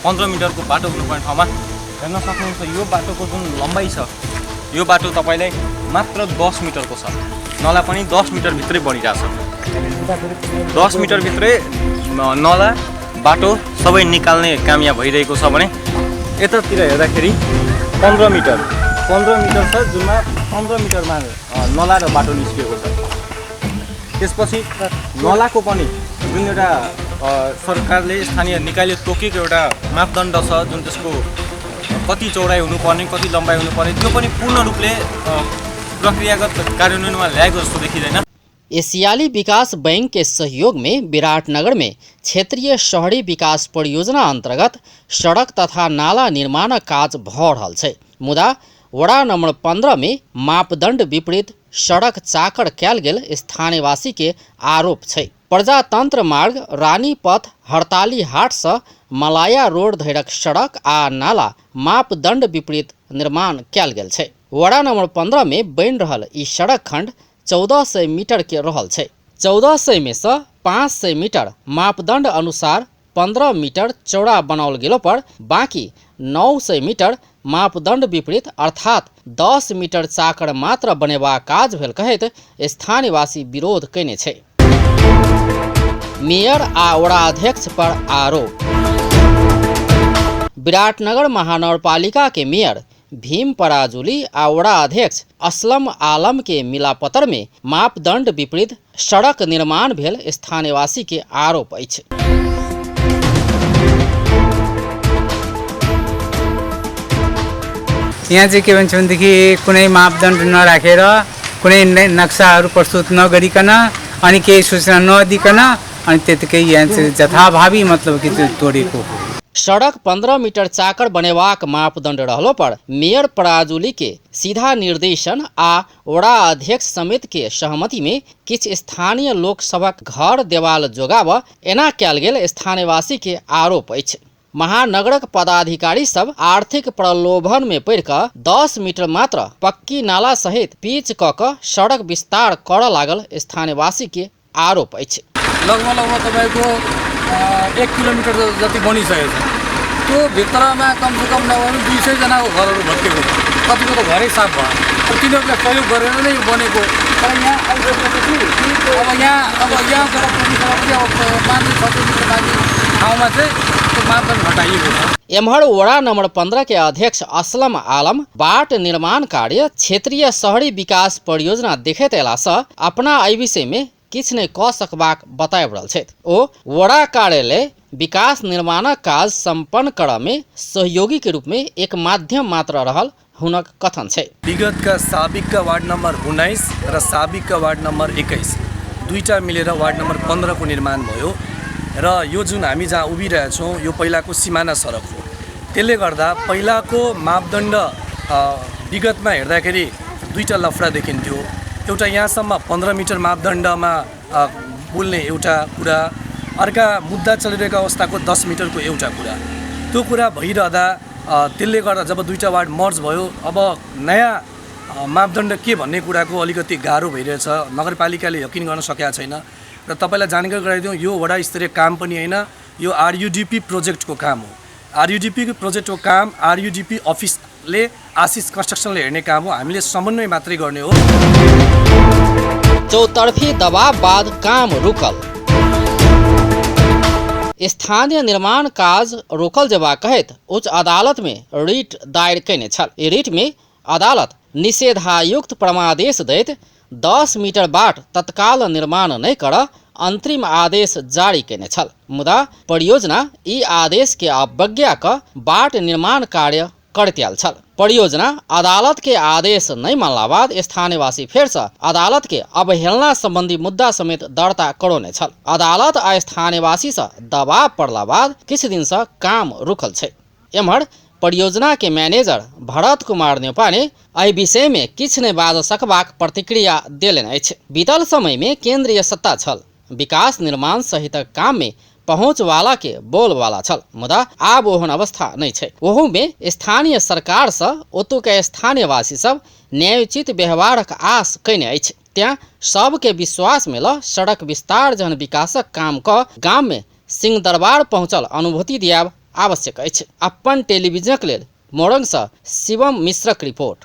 15 मिटरको बाटो हुनुपर्ने ठाउँमा हेर्न सक्नुहुन्छ यो बाटोको जुन लम्बाइ छ, यो बाटो तपाईँलाई मात्र 10 मिटरको छ। नला पनि 10 मिटरभित्रै बनिरहेछ। 10 मिटरभित्रै नला बाटो सबै निकाल्ने काम यहाँ भइरहेको छ भने यतातिर हेर्दाखेरि 15 मिटर, 15 मिटर छ, जुनमा 15 मिटरमा नला र बाटो निस्किएको छ। त्यसपछि नलाको पनि जुन एउटा सरकारले स्थानीय निकायले तोकेको एउटा मापदण्ड छ, जुन त्यसको कति चौडाइ हुनुपर्ने, कति लम्बाइ हुनुपर्ने, त्यो पनि पूर्ण रूपले प्रक्रियागत कार्यान्वयनमा ल्याएको जस्तो देखिँदैन। एशियाली विकास बैंक के सहयोग में विराटनगर में क्षेत्रीय शहरी विकास परियोजना अंतर्गत सड़क तथा नाला निर्माण काज भ रहल छै। मुदा वडा नंबर 15 में मापदंड विपरीत सड़क चाकर कयल गेल स्थानीयवासी के आरोप छै। प्रजातंत्र मार्ग, रानी पथ, हड़ताली हाट से मलाया रोड धरिक सड़क आ नाला मापदंड विपरीत निर्माण कयल गेल छै। वडा नंबर 15 में बनि रहल ई सड़क खंड 1400 मीटर के रहल छै। 1400 में से 500 मीटर मापदंड अनुसार 15 मीटर चौड़ा बनाओल गेलो पर बाकी 900 मीटर मापदंड विपरीत अर्थात 10 मीटर चाकर मात्र बनेबाक काज भेल कहैत स्थानीयवासी विरोध कयने छै। मेयर आ वडा अध्यक्ष पर आरोप। विराटनगर महानगरपालिका के मेयर भीम पराजुली आ वडा अध्यक्ष असलम आलम के मिलापत्र में मापदंड विपरीत सड़क निर्माण भेल स्थानीयवासी के आरोप अछि। यहाँ चाहिँ के भन्छ भनेदेखि कुनै मापदण्ड नराखेर, कुनै नक्साहरू प्रस्तुत नगरिकन अनि केही सूचना नदिकन अनि त्यतिकै यहाँ चाहिँ जथाभावी मतलब कि त्यो तोडेको हो। सड़क 15 मीटर चाकर बनेबाक मापदंड रहलो पर मेयर पराजुली के सीधा निर्देशन आ वडा अध्यक्ष समेत के सहमति में किछ स्थानीय लोक सभक घर देवाल जोगाब एना कयल गेल स्थानीयवासी के आरोप अछि। महानगरक पदाधिकारी सब आर्थिक प्रलोभन में पड़ि कऽ 10 मीटर मात्र पक्की नाला सहित पीच कऽ कऽ सड़क विस्तार करऽ लागल स्थानीयवासी के आरोप अछि। लगभग लगभग तपाईँको 1 किलोमिटर जति बनिसकेको छ, त्यो भित्रमा कमसेकम नभए पनि 200 जनाको घरहरू भत्किएको छ, कतिको त घरै साफ भयो। अब तिनीहरूलाई सहयोग गरेर नै यो बनेको। तर यहाँ आइसकेपछि अब यहाँ जब पुगिसकेपछि अब 500-600 मिटर माथि ठाउँमा चाहिँ त्यो मापदण्ड घटाइएको छ। एम्हर वडा नंबर 15 के अध्यक्ष असलम आलम बाट निर्माण कार्य क्षेत्रीय शहरी विकास परियोजना देखैत अयला सँ अपना एहि विषय में किछु नहि कऽ सकबाक बताबि रहल छथि। ओ वडा कार्यालय विकास निर्माणक काज सम्पन्न करऽ में सहयोगी के रूप में एक माध्यम मात्र रहल हुनक कथन छै। विगतका साबिकका वार्ड नम्बर 19 र साबिकका वार्ड नम्बर 21 दुईटा मिलेर वार्ड नम्बर 15 को निर्माण भयो र यो जुन हामी जहाँ उभिरहेछौँ यो पहिलाको सिमाना सडक हो। त्यसले गर्दा पहिलाको मापदण्ड विगतमा हेर्दाखेरि दुईटा लफडा देखिन्थ्यो। एउटा यहाँसम्म 15 मिटर मापदण्डमा बोल्ने एउटा कुरा, अर्का मुद्दा चलिरहेको अवस्थाको 10 मिटरको एउटा कुरा। त्यो कुरा भइरहँदा त्यसले गर्दा जब दुईटा वार्ड मर्ज भयो अब नयाँ मापदण्ड के भन्ने कुराको अलिकति गाह्रो भइरहेछ। नगरपालिकाले यकिन गर्न सकेको छैन र तपाईँलाई जानकारी गराइदिउँ यो वडा स्तरीय काम पनि होइन, यो आरयुडिपी प्रोजेक्टको काम हो। आरयुडिपीको प्रोजेक्टको काम आरयुडिपी अफिसले आशिष कन्स्ट्रक्सनले हेर्ने काम हो, हामीले समन्वय मात्रै गर्ने हो। चौतर्फी दबाव बाद काम रुकल। स्थानीय निर्माण काज रोकल जेबा कहैत उच्च अदालत में रिट दायर कयने छल। ई रिट में अदालत निषेधायुक्त परमादेश दैत 10 मीटर बाट तत्काल निर्माण नहि कर अंतरिम आदेश जारी कयने छल। मुदा परियोजना ई आदेश के अवज्ञा क बाट निर्माण कार्य करैत आयल छल। परियोजना अदालत के आदेश नहि मानला बाद स्थानीयवासी फेरसँ अदालत के अवहेलना संबंधी मुद्दा समेत दर्ता करौने छल। अदालत आ स्थानीयवासी सँ दबाव पड़ला बाद किछु दिन सँ काम रुकल छै। एम्हर परियोजना के मैनेजर भरत कुमार न्यौपाने एहि विषय में किछु नहि बाजि सकबाक प्रतिक्रिया देलनि अछि। बीतल समय में केंद्रीय सत्ता छल, विकास निर्माण सहितक काम में पहुँच वाला के बोलवाला छल, मुदा आब ओहन अवस्था नहि छै। ओहू में स्थानीय सरकार सँ ओतुका स्थानीयवासी सब न्यायोचित व्यवहारक आस कयने अछि। त्याँ सबके विश्वास में ल सड़क विस्तार जहन विकासक काम क गाम में सिंहदरबार पहुँचल अनुभूति दियाब आवश्यक अछि। अपन टेलीविजनक लेल मोरंगसँ शिवम मिश्रक रिपोर्ट।